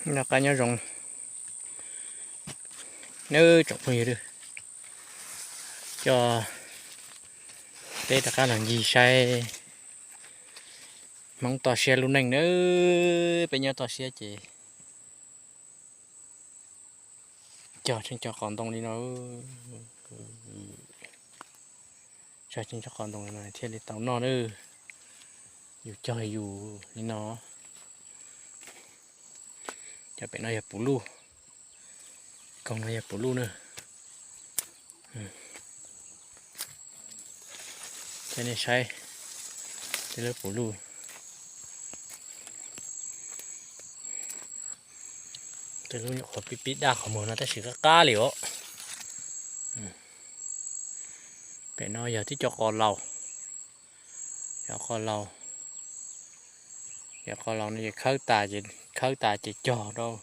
Noj qab nyob zoo nawb tsoom phooj ywg, coj peb rov qab los ncig saib Hmoob toj siab lub neej nawb. Peb nyob toj siab ces cog tseem cog qos ntoo li no, cog tseem cog qos ntoo li no thiaj li tau noj nawb. Yus cog yus li no. Cov pem no yog puv luj, koog no yog puv luj na. Coj nej saib tej lub puv luj. Tej lub nyuam qhuav pib pib daj qhov muag no tab sis qab qab li os. Pem no yog tib co qos laus, cov qos laus, cov qos laus no ces khawb tas ces, khawb tas ces cog rau.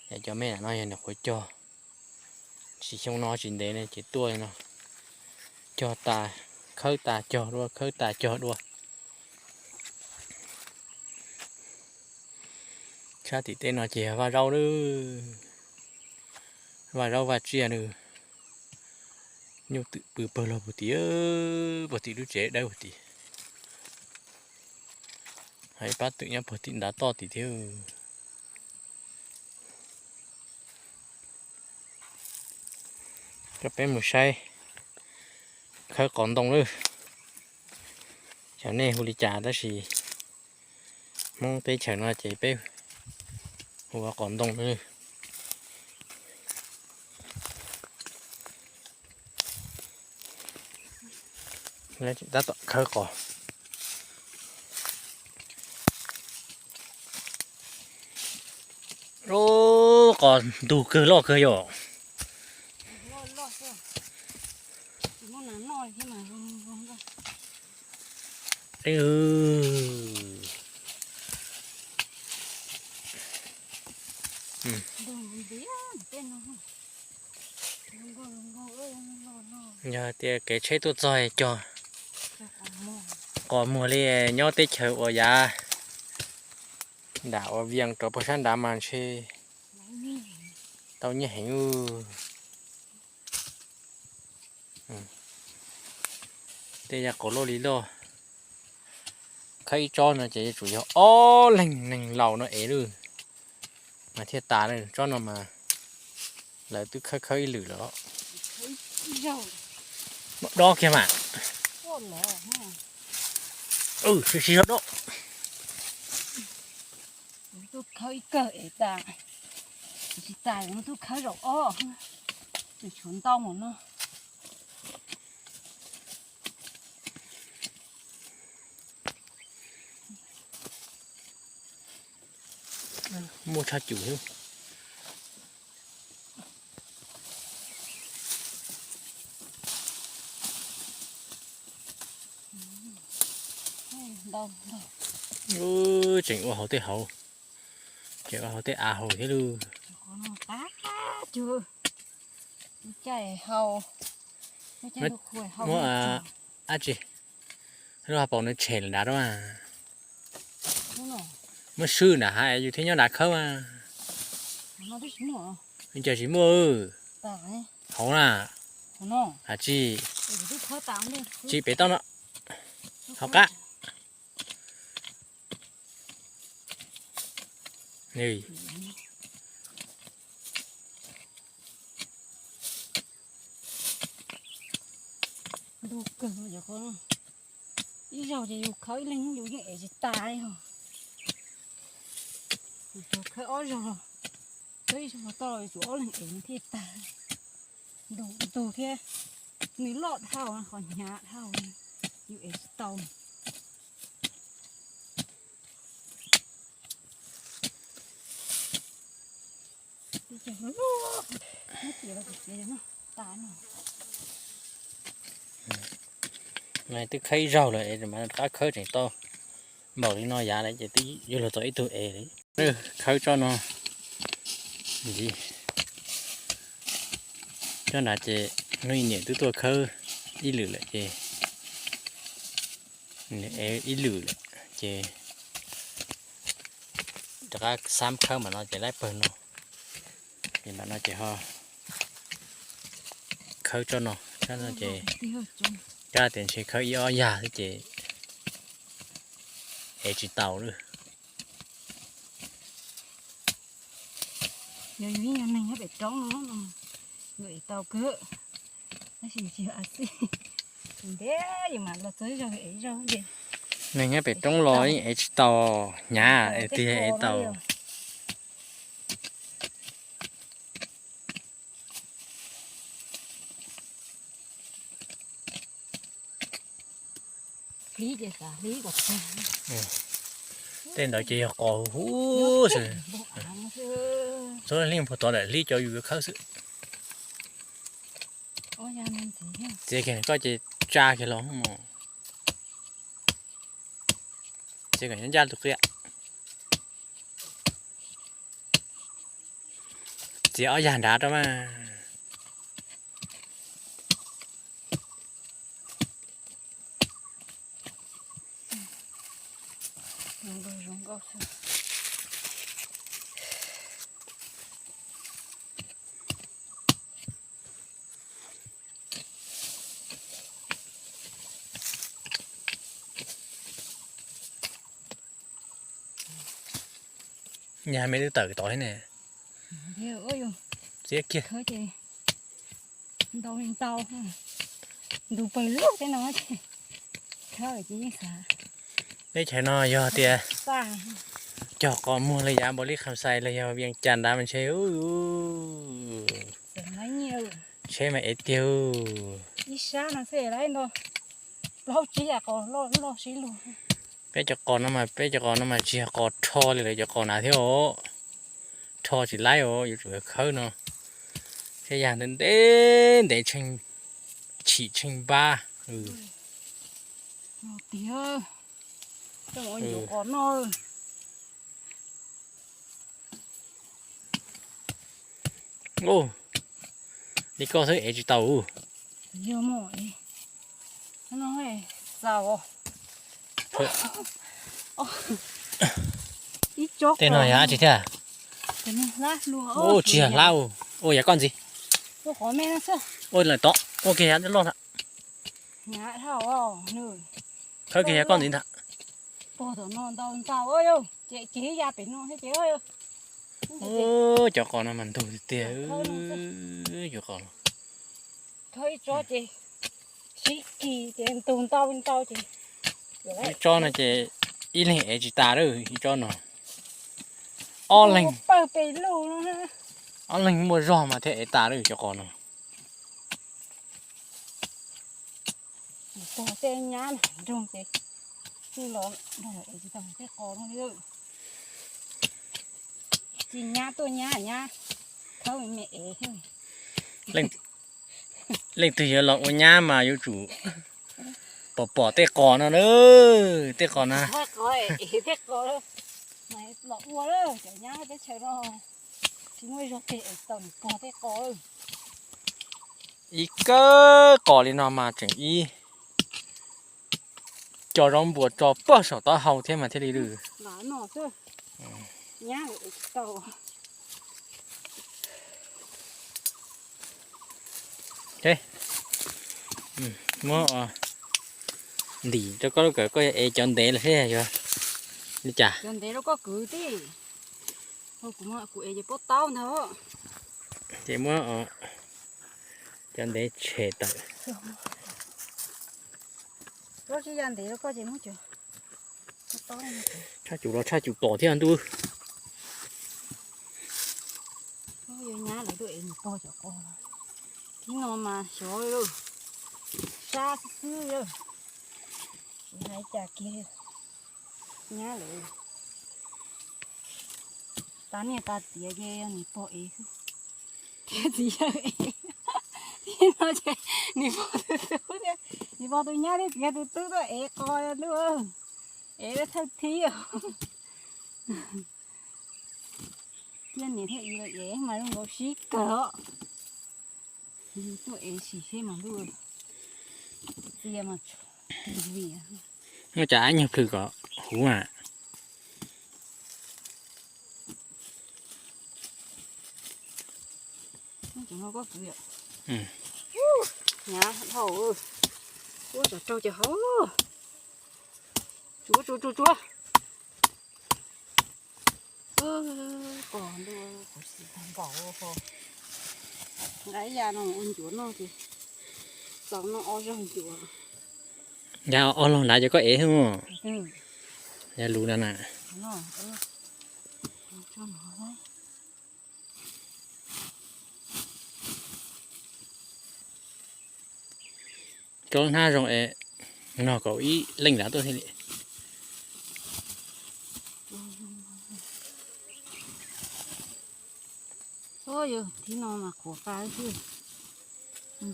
Yog cov me no yog nyuam qhuav cog, tsis xyoo no tsis ntev ne ces tuaj no, cog tas khawb tas cog dua, khawb tas cog dua. Sab tim tej no ces yog vaj zaub lawm, vaj zaub vaj tsiaj nws nyuj twm pw pawg lug puag tim, puag tim lub tsev dawb puag tim. Hais pab twm nyob puag tim ntav toj tim thiab. Coj peb mus saib khawb qos ntoo lawm. Xyov nej hu li cas tab sis Hmoob teb chaws no ces peb hu ua qos ntoo lawm. Tab tom khawb qos. Qos ntug kawg loj kawg yom. Yog tias kev tsheb tuaj txog cog qos muag li nyob teb chaws uas yav nram uas Vias rau puag sab nrad mas ntshe tau nyiaj heev. Tej yav qos loj li loj, khawb ib tsob no ces yuav tsum yog ob leeg neeg laus no ev lawm mas thiaj tas. Tsob no mas lawv twb khawb khawb ib lwm lawm. Dob kiag mas. Sib sib dob. Tuaj khawb ib kawg es tas, tsis tas yuav tuaj khawb zaum ob, tshuav ntau mus no. Muaj tshaj cum thiab. Tseem ua hauv tej hauv, tseem ua hauv tej av hauv thiab lauj. Muab ab tsi, lub hauv paus no tshem nrad rau. Muab swb nram hav yus thiaj nyob nrad khawb mas. Cas tsis muaj hauv na. Has tsi, tsis pem toj no, hauv qab. Ntug kawg, ib zaug ces yus khawb ib leeg yus yeej ev tsis tas li os. Yus khawb ob zaug, khawb ib zaug toj los yuav tsum ob leeg ev thiaj tag. Ntug ntug thiab, nws loj dhau qhov hnyav dhau, yus ev tsis tau. Twb khawb ib zaug lawm es mas rov qab khawb tseem tau npaum li no yav lawm ces twb yuav luag tau ib tug ev li. Khawb tsob no ntxiv, cov nrad ces hnub ib niam twb tuaj khawb ib lwm lawm ces, ev ib lwm lawm ces Rov qab xab khawb mam no ces laib pawg no. Ces mam no ces ho khawb tsob no, tsob no ces, cab tias ntshe khawb ib ob yag xwb ces ev tsis tau lawm. Yog yus ib nyuag neeg nyob pem roob no, yus ev tau kawg, tab sis tsis yog a xij. Ntev yus mam los txog ib zaug ev ib zaug ces, neeg nyob pem roob los yeej ev tsis tau, hnyav es twg ev tau. Tej ntawd ces yog qos huv huv xwb. Txhua hli puag tod lawm hli cov yus yuav khawb xwb. Txiav kiag koj ces tsa kiag los mus. Txiav kom ncaj tus qia. Txiav ob yag nrad rau mas. Nyaj me twb tawm tod thiab ne. Txiav kiag. Ntau li ntau, ntu pawg lug tej no ces khawb ces yeej xav. Teb chaws no yog tias cog qos muag los yav npaum li Kham Xais los yog Vias Cas nrad mas ntshe tsheb mas ev tiag. Ib sab no xwb lawv ntau plaub tsib yam qos loj loj sib luag. Peb cov qos no mas, peb cov qos no mas tsis yog qos rho li lawv cov qos na thiab os. Rho tsis laib os, yuav tsum khawb no. Thiab yam ntev ntev, chim tsheej npab. Tiag, qos no. Li koj xwb ev tsis tau. Yog mus, no xaus. Tej no yog dab tsi thiab? Tsis yog hlab, ua yav koj ntxiv. Ua lawm tod, ua kiag yav loj ntag. Khawb kiag yav koj ntxiv ntag. Cov qos no mas ntug tiag tiag. Cov qos no. Ib tsob no ces ib leeg ev tsis tas lawm, ib tsob no. Ob leeg, ob leeg muaj zog mas thiaj ev tas lawm cov qos no. Tej nyab nroog ces kuj los nrog ev tsis tau tej qos no li. Tsis nyab tuaj nyab nyab, khawb me me ev. Leej twg yuav los ua nyab mas yuav tsum pom pom tej qos no na, tej qos na. Tej qos los ua, cov nyab teb chaws no tsis muaj zog peg es tau nws pog tej qos. Ib kawg qos li no mas tseem ib co zaub npua tso pog saum taub hau thiab mas thiaj li lwj. Muab ntim rau koj lub kawm, koj yuav ev cov ntev los seb yog li cas. Cov ntev rau koj kwv tij, kuv ev ces pob taub ntag. Ces muab cov ntev tshem tawm. Tshaj cum los tshaj cum tom thiab ntuj. Yuav nyab lawv tuaj ev nws pog cov qos. Thib no mas xyov lawm, sab xwb xwb lawm. Tsis hais cas kiag, nyab lawv tas niaj tas tiav ces yog nws pog ev xwb. Thiab txiv yawg ev. Thib no ces nws pog tus tub thiab, nws pog tus nyab thiab txiv yawg tus tub tuaj ev qos ntuj, ev thawj thib. Thiab niam thiab txiv lawv ev mas zoo nkaus sib kawg os. Yus tuaj ev sim seb mas ntuj, txias mas vim muab cov ab nyuag plhws kom huv na. Hnyav dhau, ua tsov rog ces hau. Tsuav tsuav tsuav tsuav. Pog ntuj, kuv xav npaum nqa ib yam no ua ncuav noj ces txaus noj ob zaug ncuav. Yog ob log nrad ces koj ev xwb. Yog lus na na. Koj hnab zoo es nog kaum ib leej nrad tuaj thiaj li. Yog thib no mas qhuav qa xwb,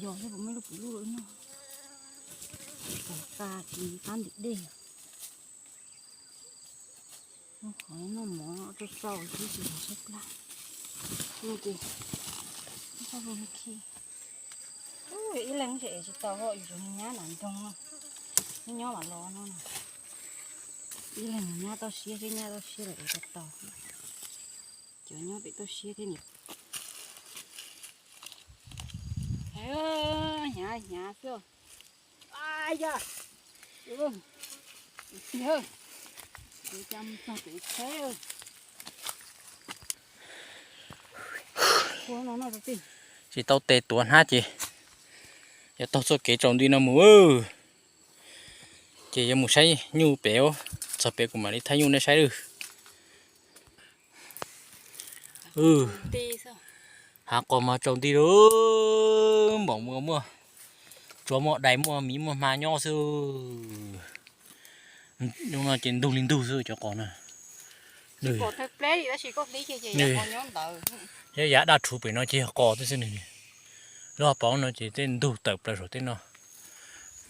yog thiab puas muaj lub kuv lub lawm no. Qhuav qa ces qab ntim dej. Qhov no mov rau rau xwb tsis yog sab plab. No ces sab plab khi. Ib leeg tsis tau ho yus nyab nram nroog no, nyob nyob mam los no. Ib leeg nyab toj siab thiab nyab toj siab lawm tau tau. Cov nyob pem toj siab thiab nim. Hnyav hnyav xwb. Tsis tau tes tuav hnab ces yuav taug txoj kev tsaus nti no mus. Ces yuav mus saib nyuj pem, txog pem kuv mam li thaij nyuj nej saib lawm. Hav qos mas tsaus nti lawm, npaum muaj muaj tsuav muaj dais muaj miv muaj hma nyob xwb. Hnub no ces ntug li ntug xwb cov qos no. Yog yav daj rhuv pem no ces yog qos twb xwb nws. Lub hauv paus no ces tej ntug tawm plaws saum tej no.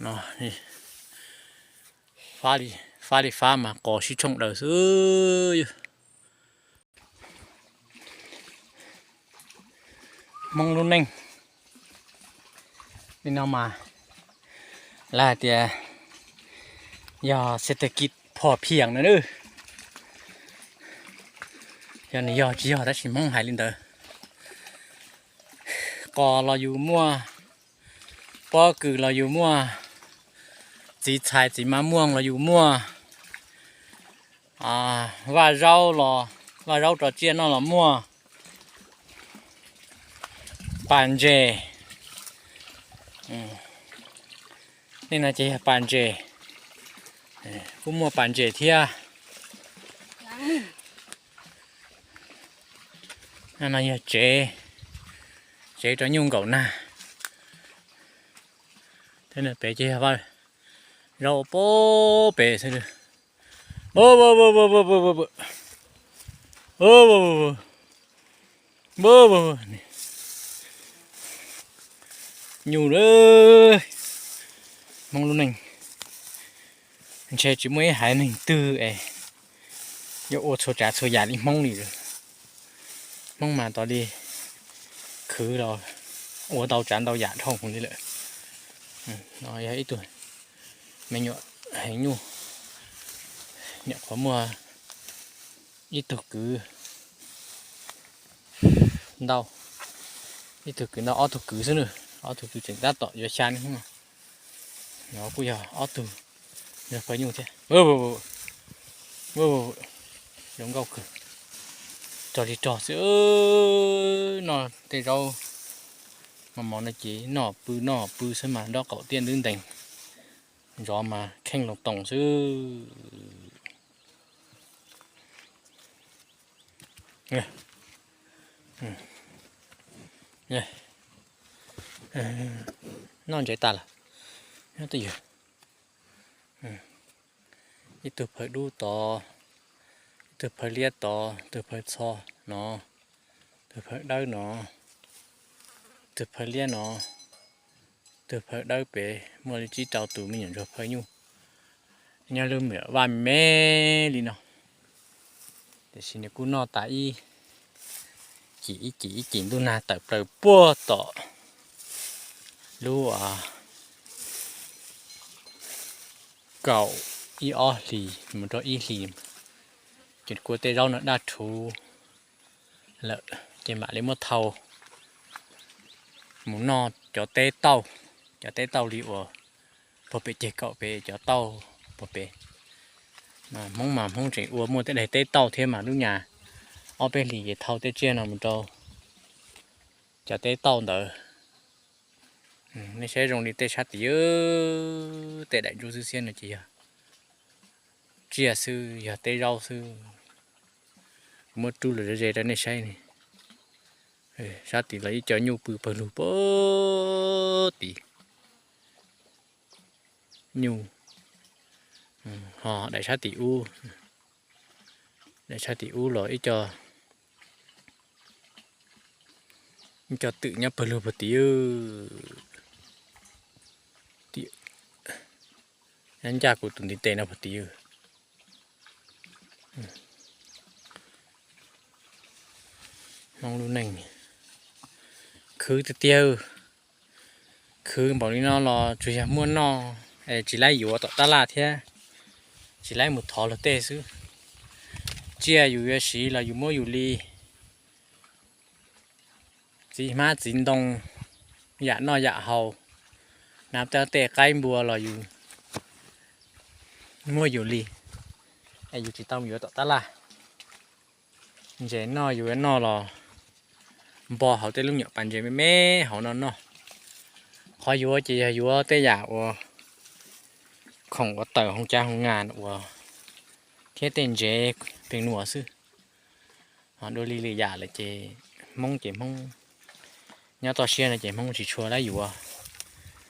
No, fab li fab mas qos sib tshooj daws xwb. Hmoob lub neej li no mas lawv hais tias yog xes tes kis phom phiam no na. Yog nws yog tsis yog tab sis Hmoob hais li ntawd. Qos los yus muaj, pob kws los yus muaj, txiv txhais txiv maj muaj los yus muaj, vaj zaub los, vaj zaub tso tsiaj noj los muaj, pas ntses. Tej no ces yog pas ntses, kuj muaj pas ntses thiab. No yog tsev, tsev rau nyuj nkaum nag. Pem ces yog vaj zaub pob pem xwb. Nyuj lawm. Hmoob lub neej ntshe tsis muaj ib haiv neeg twg es yuav ua txhua tsav txhua yam li Hmoob li. Hmoob mas tos li khwv los ua ntau tsav ntau yam dhau li lawm. No yog ib tug me nyuam heev nyuj, nyuam qhuav muaj ib tug kwv ntau, ib tug kwv ntau ob tug kwv xwb na, ob tug kwv tseem tab tom yuav xya hnub no. No kuj yog ob tug nrog pawg nyuj thiab. Zoo nkauj kawg, rog li rog xwb. Noj tej zaub mos mos no ces noj pw noj pw xwb mas nrob qaum tiaj ntub ntees, zov mas kheej loo toos xwb. Noj ntsev tas lawm, nyob twj ywm. Ib tug phaw dub tod, ib tug phaw liab tod, ib tug phaw txho no, ib tug phaw dawb no, ib tug phaw liab no, ib tug phaw dawb pem, muaj li tsib rau tus me nyuam ntsuag phaw nyuj nyob lub me vaj me li no. Tiam sis nws kuj noj tas ib cim ib cim ib cim ntuj nag tawm plaws puag tom lub kaum ib ob hlis mus rau ib hlis, ces kuj tej zaub no daj rhuv lawm ces mam li muab thau mus noj cov teb tauj, cov teb tauj li uas puag pem ceg kaum pem cov tauj puag pem. Hmoob mas Hmoob tseem ua muaj tej daim teb tauj thiab mas lub nyas ob peb hlis ces thau tej tsiaj no mus rau cov teb tauj ntawd. Nej saib zoo li tej sab tim, tej daim ntsuab xwb xiab no ces yog tsiaj xwb, yog teb zaub xwb. Kuv muab rub los ze ze rau nej saib ne. Sab tim los ib co nyuj pw pawg lug puag tim. Nyuj, ho daim sab tim ub, daim sab tim ub los ib co twm nyob pawg lug puag tim. Nyob ncaj kuv tus ntiv tes no puag tim. Hmoob lub neej khwv tiag tiag. Khwv npaum li no los tsuas yog muaj noj, tsis laib yuav tom tab laj thiab, tsis laib mus thov luag tej xwb. Tsiaj yus yuav siv los yus muab yus li. Txiv hmab txiv ntoo, yam noj yam haus, hnav tej qaib npua los yus muab yus li, es yus tsis tau yuav tom tab laj. Ntses noj yus yuav noj los npo hauv tej lub nyuam pas ntses me me hauv no noj. Qhov yuav ces yog yuav tej yam uas khoom uas tawm hoo cav hoo nas uas thiab tej ntsev pes nuam xwb. Ho dua li lwm yam lawm ces Hmoob ces Hmoob nyob toj siab no ces Hmoob tsis tshua laib yuav,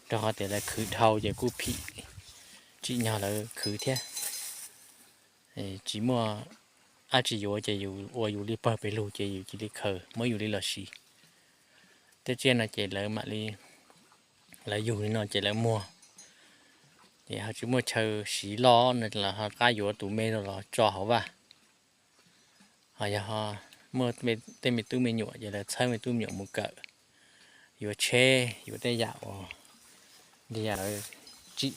rau qhov tias lawv khwv dhau ces kuj phim tsim nyog lawv khwv thiab. Tsis muaj dab tsi yuav ces yus ua yus li pawg pes lug ces yus cia li khaws muab yus li los siv. Tej tsiaj no ces lawv mam li, lawv yug li no ces lawv muag, ces ho tsis muaj chaw siv loj no los ho qab yuav tus me no los tso hauv vaj. Ho yog muaj tej me tub me nyuam ces lawv txhawb me tub me nyuam mus kawm, yuav tsheb yuav tej yam uas li lawv tsim,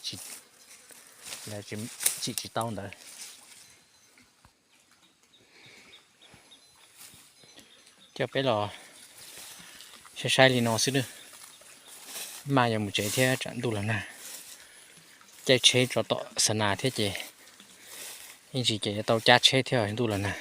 tsim tsis tau ntawd. Coj peb los saib saib li no xwb nawb. Maj yuav mus tsev thiab tsam ntuj los nag. Caij tsheb tso tom xa nas thiab ces ib ntsis ces yuav tau cab tsheb thiab ntuj los nag.